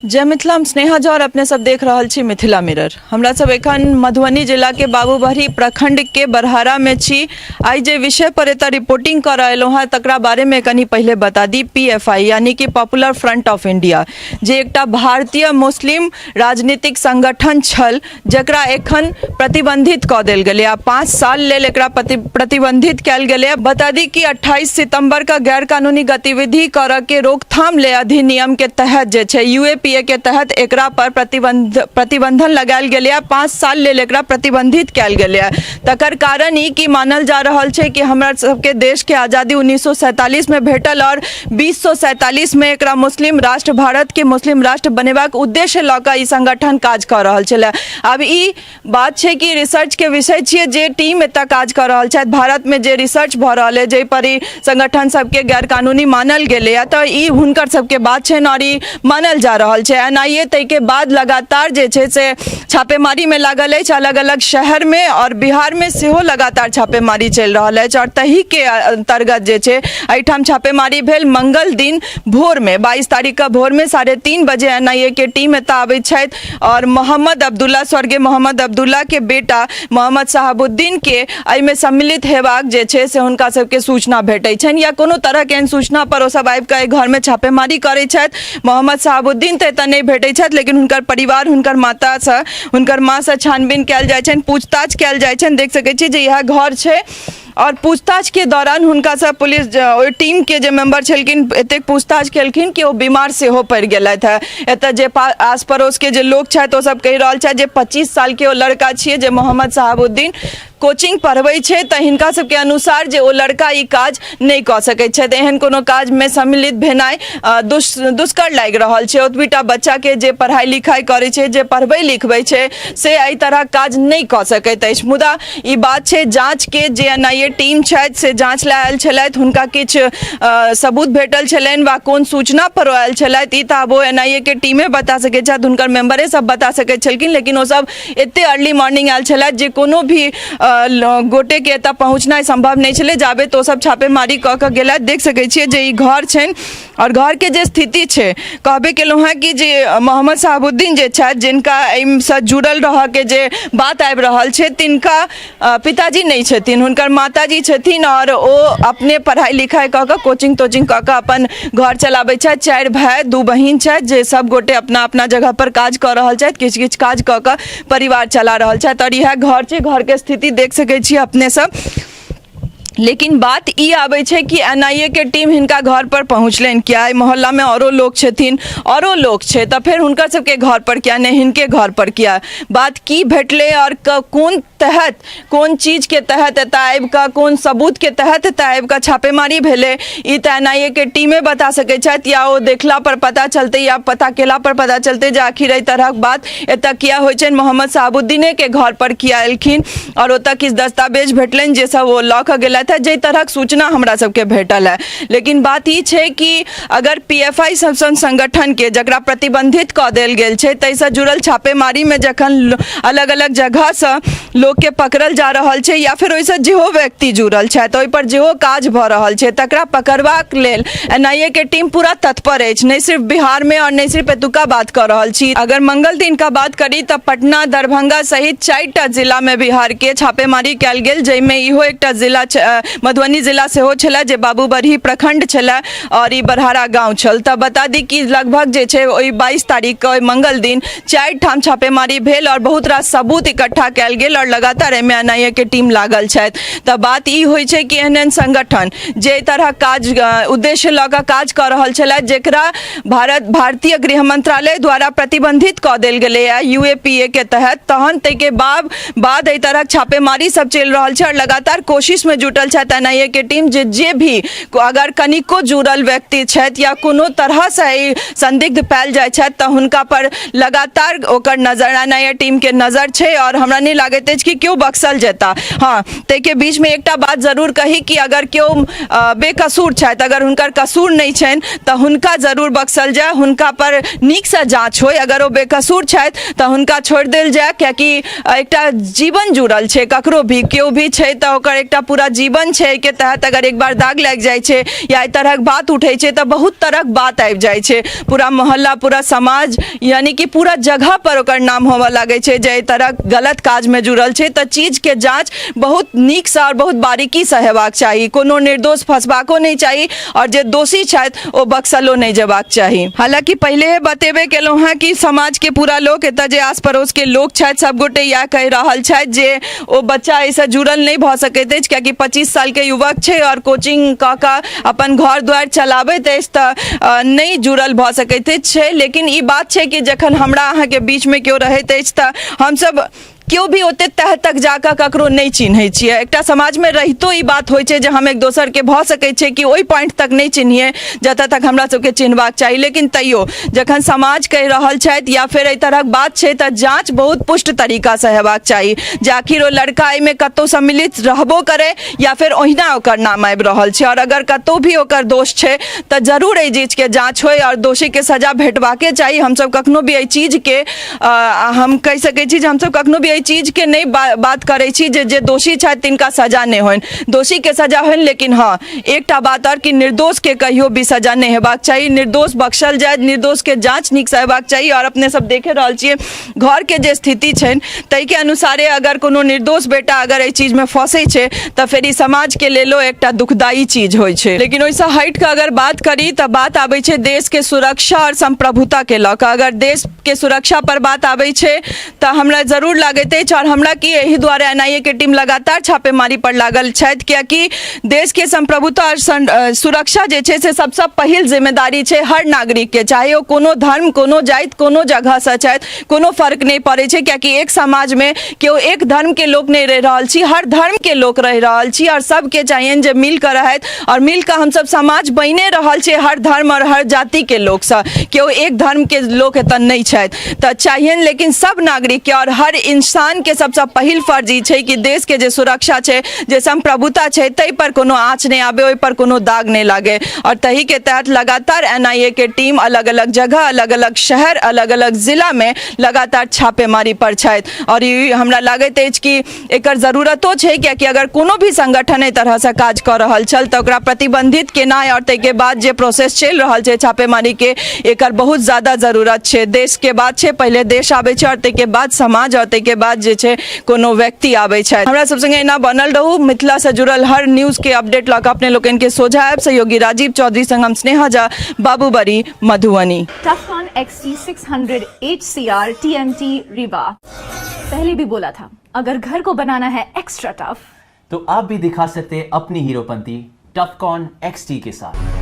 जय मिथिला, हम स्नेहा झा और अपने सब देख रहल छी मिथिला मिरर। हमरा सब एखन मधुबनी जिला के बाबूबरही प्रखंड के बरहारा में छी। आइ जे विषय पर एतऽ रिपोर्टिंग करऽ एलहुँ हेँ तकरा बारे में कनि पहिले बता दी। पीएफआई यानी कि पॉपुलर फ्रंट ऑफ इंडिया जे एकटा भारतीय मुस्लिम राजनीतिक संगठन छल, जकरा एखन प्रतिबंधित कऽ देल गेलै आ 5 साल लेल एकरा प्रतिबंधित कयल गेलै। बता दी कि 28 सितंबर का गैर कानूनी गतिविधि करऽ के रोकथाम ले अधिनियम के तहत जे छै यूएपीए के तहत एकरा पर प्रतिबंधन लगायल गेलै आ 5 साल लेल एकरा प्रतिबंधित कयल गेलै। तकर कारण ई कि मानल जा रहल छै कि हमरा सबके देश के आज़ादी 1947 में भेटल और 2047 में एकरा मुस्लिम राष्ट्र, भारत के मुस्लिम राष्ट्र बनेबाक उद्देश्य लऽ कऽ ई संगठन काज कऽ रहल छलै। आब ई बात छै कि रिसर्च के विषय छियै, जे टीम एतऽ काज कऽ रहल छथि, भारत में जे रिसर्च भऽ रहल है जाहि पर ई संगठन सबके गैर कानूनी मानल गेलैए, तऽ ई हुनकर सबके बात छनि और ई मानल जा रहल छै। एनआईए ताहिके बाद लगातार जे छै से छापेमारीमे लागल अछि, अलग अलग शहरमे आओर बिहारमे सेहो लगातार छापेमारी चलि रहल अछि और ताहिके अन्तर्गत जे छै एहिठाम छापेमारी भेल। मंगल दिन भोरमे 22 तारीखके भोरमे 3:30 बजे एनआईए के टीम एतऽ आबैत छथि और मोहम्मद अब्दुल्ला, स्वर्गीय मोहम्मद अब्दुल्ला के बेटा मोहम्मद शहाबुद्दीन के एहिमे सम्मिलित हेबाक जे छै से हुनका सबके सूचना भेटै छनि या कोनो तरहके एहन सूचना पर ओ सब आबि कऽ एहि घरमे छापेमारी करै छथि। मोहम्मद शहाबुद्दीन तऽ एतऽ नहि भेटै छथि, लेकिन हुनकर परिवार, हुनकर मातासँ, हुनकर माँसँ छानबीन कयल जाइ छनि, पूछताछ कयल जाइ छनि। देख सकै छी जे इएह घर छै और पूछताछ के दौरान हुनकासँ पुलिस ओहि टीम के जे मेंबर छलखिन एतेक पूछताछ केलखिन कि ओ बीमार सेहो पड़ि गेलथि हेँ। एतऽ जे आस पड़ोस के जे लोक छथि ओ सब कहि रहल छथि जे 25 साल के ओ लड़का छियै जे मोहम्मद शहाबुद्दीन कोचिंग पढ़बै छै, तऽ हिनका सबके अनुसार जे ओ लड़का ई काज नहि कऽ सकै छथि, एहन कोनो काजमे सम्मिलित भेनाइ दुष्कर लागि रहल छै। ओतबीटा बच्चाके जे पढ़ाइ लिखाइ करै छै, जे पढ़बै लिखबै छै, से एहि तरहक काज नहि कऽ सकैत अछि। मुदा ई बात छै जाँचके, जे एनआईए टीम छथि से जाँच लए आयल छलथि, हुनका किछु सबूत भेटल छलनि वा कोन सूचना पर ओ आयल छलथि ई तऽ आब ओ एनआईए के टीमे बता सकैत छथि, हुनकर मेम्बरे सब बता सकैत छलखिन। लेकिन ओ सब एते अर्ली मॉर्निंग आयल छलथि जे कोनो भी गोटेके एतऽ पहुँचनाइ सम्भव नहि छलै जाबे तऽ ओ सब छापेमारी कऽ कऽ गेलथि। देख सकै छियै जे ई घर छनि आओर घरके जे स्थिति छै, कहबे केलहुँ हेँ कि जे मोहम्मद शहाबुद्दीन जे छथि, जिनका एहिसँ जुड़ल रहऽके जे बात आबि रहल छै, तिनका पिताजी नहि छथिन, हुनकर माताजी छथिन आओर ओ अपने पढ़ाइ लिखाइ कऽ कऽ कोचिंग तोचिंग कऽ कऽ अपन घर चलाबै छथि। 4 भाय 2 बहिन छथि जे सब गोटे अपना अपना जगह पर काज कऽ रहल छथि, किछु किछु काज कऽ कऽ परिवार चला रहल छथि और इएह घर छै। घरके स्थिति देख सकै छी अपने सब। लेकिन बात ई आबै छै कि एनआईए के टीम हिनका घर पर पहुँचलनि किया? एहि मोहल्लामे औरो लोक छथिन, औरो लोक छै, तऽ फेर हुनकर सबके घर पर किया नहि, हिनके घर पर किया? बात की भेटलै और कोन तहत, कोन चीजके तहत एतऽ आबि कऽ, कोन सबूतके तहत एतऽ आबि कऽ छापेमारी भेलै, ई तऽ एनआईए के टीमे बता सकै छथि या ओ देखला पर पता चलतै या पता केला पर पता चलतै जे आखिर एहि तरहक बात एतऽ किया होइ छनि, मोहम्मद शहाबुद्दीनेके घर पर किया एलखिन आओर ओतऽ किछु दस्तावेज भेटलनि जे सब ओ लऽ कऽ गेलथि हेँ, जाहि तरहक सूचना हमरा सबके भेटल है। लेकिन बात ई छै कि अगर पीएफआई सब सन संगठनके जकरा प्रतिबंधित कऽ देल गेल छै ताहिसँ जुड़ल छापेमारीमे जखन अलग अलग जगहसँ लोकके पकड़ल जा रहल छै या फेर ओहिसँ जेहो व्यक्ति जुड़ल छथि ओहिपर जेहो काज भऽ रहल छै, तकरा पकड़बाक लेल एनआईए के टीम पूरा तत्पर अछि। नहि सिर्फ बिहारमे आओर नहि सिर्फ एतुका बात कऽ रहल छी, अगर मंगल दिनका बात करी तऽ पटना, दरभंगा सहित 4टा जिलामे बिहारके छापेमारी कयल गेल, जाहिमे इहो एकटा जिला मधुबनी जिला सेहो छलै जे बाबूबरही प्रखंड छलै और ई बरहारा गाँव छल। तऽ बता दी कि लगभग जे छै ओहि 22 तारीखके ओहि मंगल दिन 4 ठाम छापेमारी भेल और बहुत रास सबूत इकट्ठा कयल गेल और लगातार एहिमे एनआईए के टीम लागल छथि। तऽ बात ई होइ छै कि एहन एहन संगठन जे एहि तरहक काज उद्देश्य लऽ कऽ काज कऽ रहल छलै, जकरा भारतीय गृह मंत्रालय द्वारा प्रतिबंधित कऽ देल गेलैए यूएपीए के तहत, तहन ताहिके बाद एहि तरहक छापेमारी सब चलि रहल छै और लगातार कोशिशमे जुटल छथि एनआईए के टीम जे जे भी अगर कनिको जुड़ल व्यक्ति छथि या कोनो तरहसँ ई संदिग्ध पायल जाइ छथि तऽ हुनका पर लगातार ओकर नजर, एनआईए टीम के नजर छै और हमरा नहि लागैत अछि कि केओ बक्सल जेता। हँ, ताहिके बीचमे एकटा बात जरूर कही कि अगर केओ बेकसूर छथि, अगर हुनकर कसूर नहि छनि तऽ हुनका जरूर बक्सल जाय, हुनका पर नीकसँ जाँच होइ। अगर ओ बेकसूर छथि तऽ हुनका छोड़ि देल जाय, कियाकि एकटा जीवन जुड़ल छै, ककरो भी केओ भी छै तऽ ओकर एकटा पूरा जीवन जीवन छै, एहिके तहत अगर एक बार दाग लागि जाइ छै या एहि तरहक बात उठै छै तऽ बहुत तरहक बात आबि जाइ छै। पूरा मोहल्ला, पूरा समाज, यानी कि पूरा जगह पर ओकर नाम होबऽ लागै छै जे एहि तरहक गलत काजमे जुड़ल छै। तऽ चीजके जाँच बहुत नीकसँ आओर बहुत बारीकीसँ हेबाक चाही। कोनो निर्दोष फंसबाको नहि चाही आओर जे दोषी छथि ओ बक्सलो नहि जेबाक चाही। हालाँकि पहिले बतेबे केलहुँ हेँ कि समाजके पूरा लोक, एतऽ जे आस पड़ोसके लोक छथि, सबगोटे इएह कहि रहल छथि जे ओ बच्चा एहिसँ जुड़ल नहि भऽ सकैत अछि, कियाकि 25 सालके युवक छै आओर कोचिंग कऽ कऽ अपन घर दुआरि चलाबैत अछि, तऽ नहि जुड़ल भऽ सकैत अछि। लेकिन ई बात छै कि जखन हमरा अहाँके बीचमे केओ रहैत अछि तऽ हमसब केओ भी ओते तह तक जाकऽ ककरो नहि चिन्है छियै। एकटा समाजमे रहितो ई बात होइ छै जे हम एक दोसरके भऽ सकै छै कि ओहि पॉइंट तक नहि चिन्हियै जतऽ तक हमरा सबके चिन्हबाक चाही। लेकिन तैयो जखन समाज कहि रहल छथि या फेर एहि तरहक बात छै तऽ जाँच बहुत पुष्ट तरीकासँ हेबाक चाही जे आखिर ओ लड़का एहिमे कतहु सम्मिलित रहबो करै या फेर ओहिना ओकर नाम आबि रहल छै। आओर अगर कतहु भी ओकर दोष छै तऽ जरूर एहि चीजके जाँच होइ आओर दोषीके सजा भेटबाके चाही। हमसब कखनो भी एहि चीजके, हम कहि सकै छी जे हमसब कखनो भी एहि चीजके नहि बात करै छी जे जे दोषी छथि तिनका सजा नहि होइन, दोषीके सजा होइन। लेकिन हँ, एकटा बात आओर कि निर्दोषके कहियो भी सजा नहि हेबाक चाही, निर्दोष बख्शल जाय, निर्दोषके जाँच नीकसँ हेबाक चाही। आओर अपने सब देखे रहल छियै घरके जे स्थिति छनि ताहिके अनुसारे अगर कोनो निर्दोष बेटा अगर एहि चीजमे फँसै छै तऽ फेर ई समाजके लेलो एकटा दुखदायी चीज होइ छै। लेकिन ओहिसँ हटि कऽ अगर बात करी तऽ बात आबै छै देशके सुरक्षा आओर सम्प्रभुताके लऽ कऽ। अगर देशके सुरक्षा पर बात आबै छै तऽ हमरा जरूर लागैत अछि, आओर हमरा की एहि दुआरे एन.आई.ए के टीम लगातार छापेमारी पर लागल छथि, कियाकि देशके सम्प्रभुता आओर सुरक्षा जे छै से सबसँ पहिल जिम्मेदारी छै हर नागरिकके, चाहे ओ कोनो धर्म, कोनो जाति, कोनो जगहसँ छथि, कोनो फर्क नहि पड़ै छै। कियाकि एक समाजमे केओ एक धर्मके लोक नहि रहि रहल छी, हर धर्मके लोक रहि रहल छी आओर सबके चाहियनि जे मिल कऽ रहथि आओर मिल कऽ हमसब समाज बनिए रहल छै हर धर्म आओर हर जातिके लोकसँ, केओ एक धर्मके लोक एतऽ नहि छथि। तऽ चाहियनि लेकिन सब नागरिकके आओर हर इंसानके सबसँ पहिल फर्ज ई छै कि देशके जे सुरक्षा छै, जे सम्प्रभुता छै, ताहि पर कोनो आँच नहि आबै, ओहि पर कोनो दाग नहि लागै। आओर ताहिके तहत लगातार एन.आई.ए के टीम अलग अलग जगह, अलग अलग शहर, अलग अलग जिलामे लगातार छापेमारी पर छथि। आओर ई हमरा लागैत अछि कि एकर जरूरतो छै, कियाकि अगर कोनो भी संगठन एहि तरहसँ काज कऽ रहल छल तऽ ओकरा प्रतिबंधित केनाइ आओर ताहिके बाद जे प्रोसेस चलि रहल छै छापेमारीके, एकर बहुत ज्यादा जरूरत छै। देशके बात छै, पहिले देश आबै छै आओर ताहिके बाद समाज आओर ताहिके बाद जे छै कोनो व्यक्ति आबै छथि। हमरा सब संगे एना बनल रहू, मिथिलासँ जुड़ल हर न्यूजके अपडेट लऽ कऽ अपने लोकनिके सोझा आयब। सहयोगी राजीव चौधरी संग हम Sneha Jha, बाबूबरी, Madhubani. Tufcon XT600 HCR TMT Rewa। पहले भी बोला था, अगर घर को बनाना है एक्स्ट्रा टफ तो आप भी दिखा सकते हैं अपनी हीरोपंती टफकॉन XT के साथ।